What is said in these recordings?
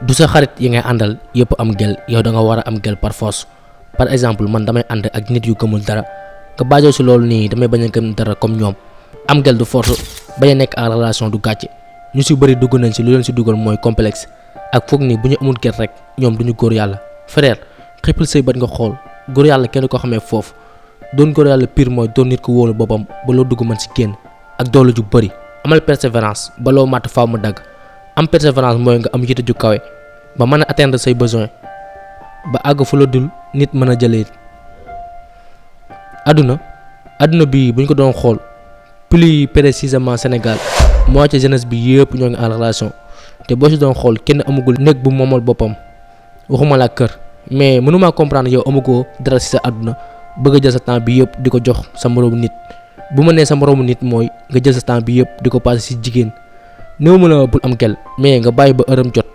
du sa xarit yi ngay àndal yëpp am gel yow da nga war a am gel par force. par exemple man damay ànd ak nit yu gëmul dara nga bàjjoo si loolu nii damay bañ a gëm dara comme ñoom am gel du force bañ a nekk en relation du gàcce ñu si bëri dugg nañ si lu leen si dugal mooy complexe ak foog ni bu ñu amul gel rek ñoom duñu góor yàlla. frère xippal say bët nga xool góor yàlla kenn ko xamee foofu doon góor yàlla pire mooy doon nit ko wóolu boppam ba loo dugg mën si génn ak doole ju bëri. amal persévérance ba loo màtt faaw mu dagg am persévérance mooy nga am yitte ju kawe ba mën a atteindre say besoin ba àgg fu la dul nit mën a jëlee. adduna bi bu ñu ko doon xool plus précisément Sénégal moitié jeunesse bi yëpp ñoo ngi en relation te boo si doon xool kenn amagul néeg bu moomal boppam waxuma la kër mais mënuma comprendre yow amagoo dara si sa adduna bëgg a jël sa temps bi yëpp di ko jox sa moroomu nit. bu ma nee sa moroomu nit mooy nga jël sa temps bi yëpp di ko passé si jigéen néew ma la bul am gel mais nga bàyyi ba ërëm jot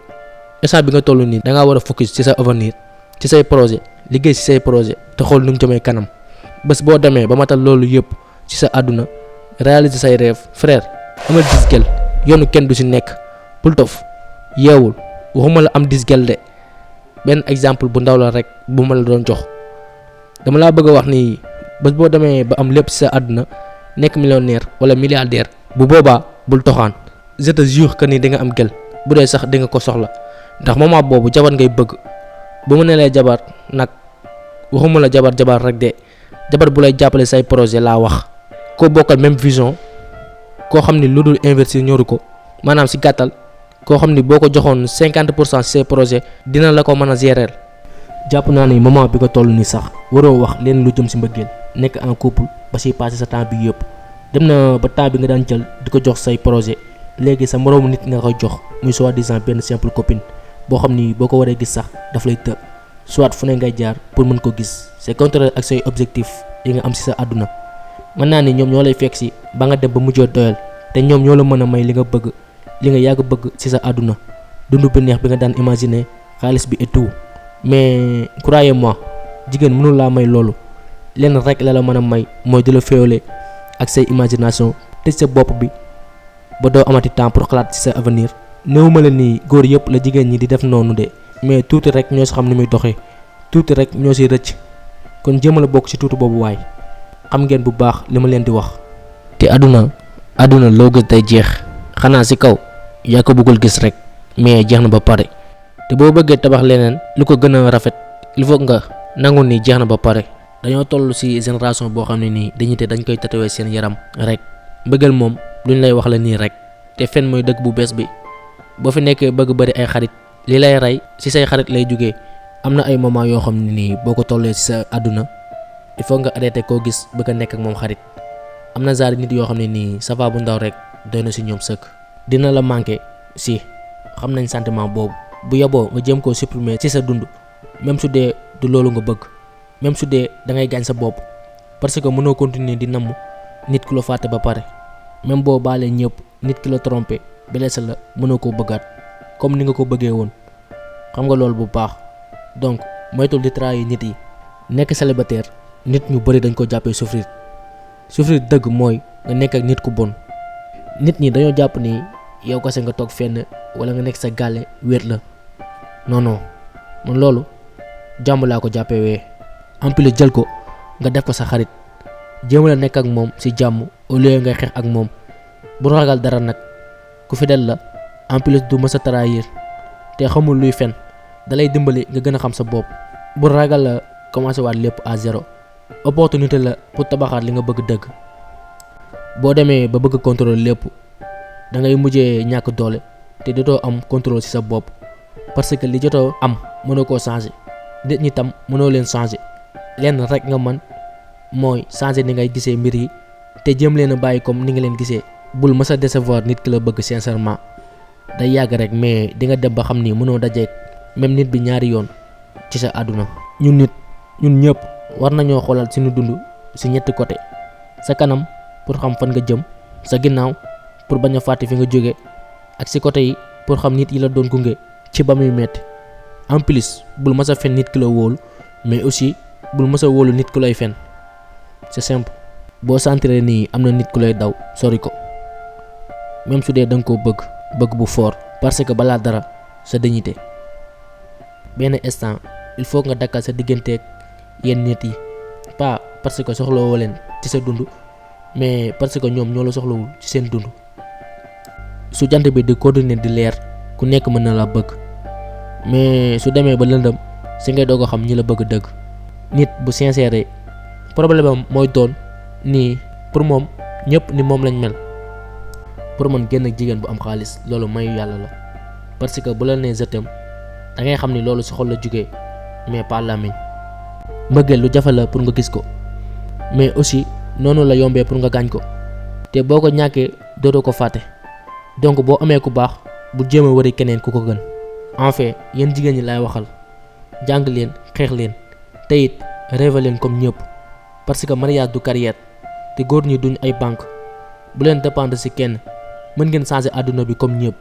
instant bi nga toll nii da ngaa war a focus ci sa avenir ci say projet liggéey ci say projet te xool nu mu jëmee kanam bés boo demee ba matal loolu yëpp ci sa àdduna réaliser say rêve frère amal 10 gel yoonu kenn du ci nekk bul tof yeewul waxuma la am 10 gel de benn exemple bu ndaw la rek bu ma la doon jox dama laa bëgg a wax ni bés boo demee ba am lépp ci sa àdduna nekk millionnaire wala milliardaire bu boobaa bul toxaan je te jure que ni di nga am gel bu dee sax di nga ko soxla ndax moment boobu jabar ngay bëgg bu ma nee lay jabar nag waxuma la jabar rek de jabar bu lay jàppale say projet laa wax koo bokkal même vision koo xam ni lu dul investir ñoru ko maanaam ci gàttal koo xam ni boo ko joxoon 50% ci say projet dina la ko mën a gérer. jàpp naa ni moment bi nga toll ni sax waroo wax leen lu jëm ci mbëggeel nekk en couple ba ci passé sa temps bi yëpp dem na ba temps bi nga daan jël di ko jox say projet léegi sa moroomu nit nga koy jox muy soi-disant benn simple copine boo xam ni boo ko waree gis sax daf lay të soit fu ne ngay jaar pour mën ko gis c'est contraire ak say objectif yi nga am ci sa àdduna. mën naa ni ñoom ñoo lay fekk ci ba nga dem ba mujjee doyal te ñoom ñoo la mën a may li nga bëgg li nga yàgg bëgg ci sa àdduna dund bu neex bi nga daan imaginer xaalis bi et tout mais croyez-moi jigéen mënul laa may loolu lenn rek la mën a may mooy di la féewale ak say imagination tëj sa bopp bi ba doo amati temps pour xalaat ci sa avenir. néew ma la ni góor yëpp la jigéen ñi di def noonu de mais tuuti rek ñoo ci xam ni muy doxee tuuti rek ñoo ci rëcc kon jéem a la bokk ci tuuti boobu waay xam ngeen bu baax li ma leen di wax. te àdduna loo gis day jeex xanaa ci kaw yaa ko bëggul gis rek mais jeex na ba pare te boo bëggee tabax leneen lu ko gën a rafet il faut nga nangu ni jeex na ba pare. dañoo toll ci génération boo xam ne nii dañ koy tatouer seen yaram rek bëggal moom luñ lay wax la nii rek te fen mooy dëgg bu bees bi boo fi nekkee bëgg bari ay xarit li lay rey ci say xarit lay jógee am na ay moment yoo xam ne nii boo ko tollee ci sa àdduna il faut nga arrêter koo gis bëgg a nekk ak moom xarit am na genre nit yoo xam ne nii ça va bu ndaw rek doy na ci ñoom sëkk. dina la manquer ci xam nañ sentiment boobu bu yeboo nga jéem koo supprimer ci sa dund même su dee du loolu nga bëgg même su dee da ngay gaañ sa bopp parce que mënoo continuer di namm nit ku la fàtte ba pare même boo baalee ñëpp nit ki la trompé blessé la mënoo koo bëggaat comme ni nga ko bëggee woon xam nga loolu bu baax donc moytul di trahir nit yi. nekk célibataire nit ñu bari dañ ko jàppee souffrir dëgg mooy nga nekk ak nit ku bon nit ñi dañoo jàpp ni yow kese nga toog fenn wala nga nekk sa gàlle wéet la non man loolu jàmm laa ko jàppee wee en plus jël ko nga def ko sa xarit jéem la nekk ak moom ci jàmm au lieu ngay xeex ak moom bu ragal dara nag ku fidèle la en plus du mës a trahir te xamul luy fen dalay dimbali nga gën a xam sa bopp bu ragal la commencé waat lépp à zéro opportunité la pour tabaxaat li nga bëgg dëgg boo demee ba bëgg contrôler lépp da ngay mujjee ñàkk doole te dootoo am contrôle ci sa bopp parce que li jotoo am mënoo koo changer nit ñi tam mënoo leen changer lenn rek nga mën mooy changer ni ngay gisee mbir yi te jéem leen a bàyyi comme ni nga leen gisee bul mës a décevoir nit ki la bëgg sincèrement day yàgg rek mais di nga dem ba xam ni mënoo dajeek même nit bi ñaari yoon ci sa àdduna. ñun ñëpp war nañoo xoolal suñu dund ci ñetti côté sa kanam pour xam fan nga jëm sa ginnaaw pour bañ a fàtte fi nga jóge ak ci côté yi pour xam nit yi la doon gunge ci ba muy metti en plus bul mës a fen nit ki la wóolu mais aussi bul mës a wóolu nit ku lay fen c'est simple. boo sentiree nii am na nit ku lay daw sori ko même su dee da nga koo bëgg bu fort parce que balaa dara sa dignité benn instant il faut nga dakkal sa digganteeg yenn nit yi pas parce que soxlawoo leen ci sa dund mais parce que ñoom ñoo la soxlawul ci seen dund. su jant bi di continuer di leer ku nekk mën na la bëgg mais su demee ba lëndëm si ngay doog a xam ñi la bëgg dëgg. nit bu sincère problème am mooy doon nii pour moom ñëpp ni moom lañ mel. pour man génn ak jigéen bu am xaalis loolu mayu yàlla la parce que bu la nee je t'aime da ngay xam ni loolu si xol la jugee mais pas làmmiñ. mbëggeel lu jafe la pour nga gis ko mais aussi noonu la yombee pour nga gaañ ko te boo ko ñàkkee dootoo ko fàtte. donc boo amee ku baax bu jéem a wari keneen ku ko gën. en fait yéen jigéen ñi laay waxal jàng leen xeex leen te it rêve leen comme ñëpp parce que mariage du carrière te góor ñi duñ ay banque bu leen dépendre ci kenn mën ngeen changer àdduna bi comme ñëpp.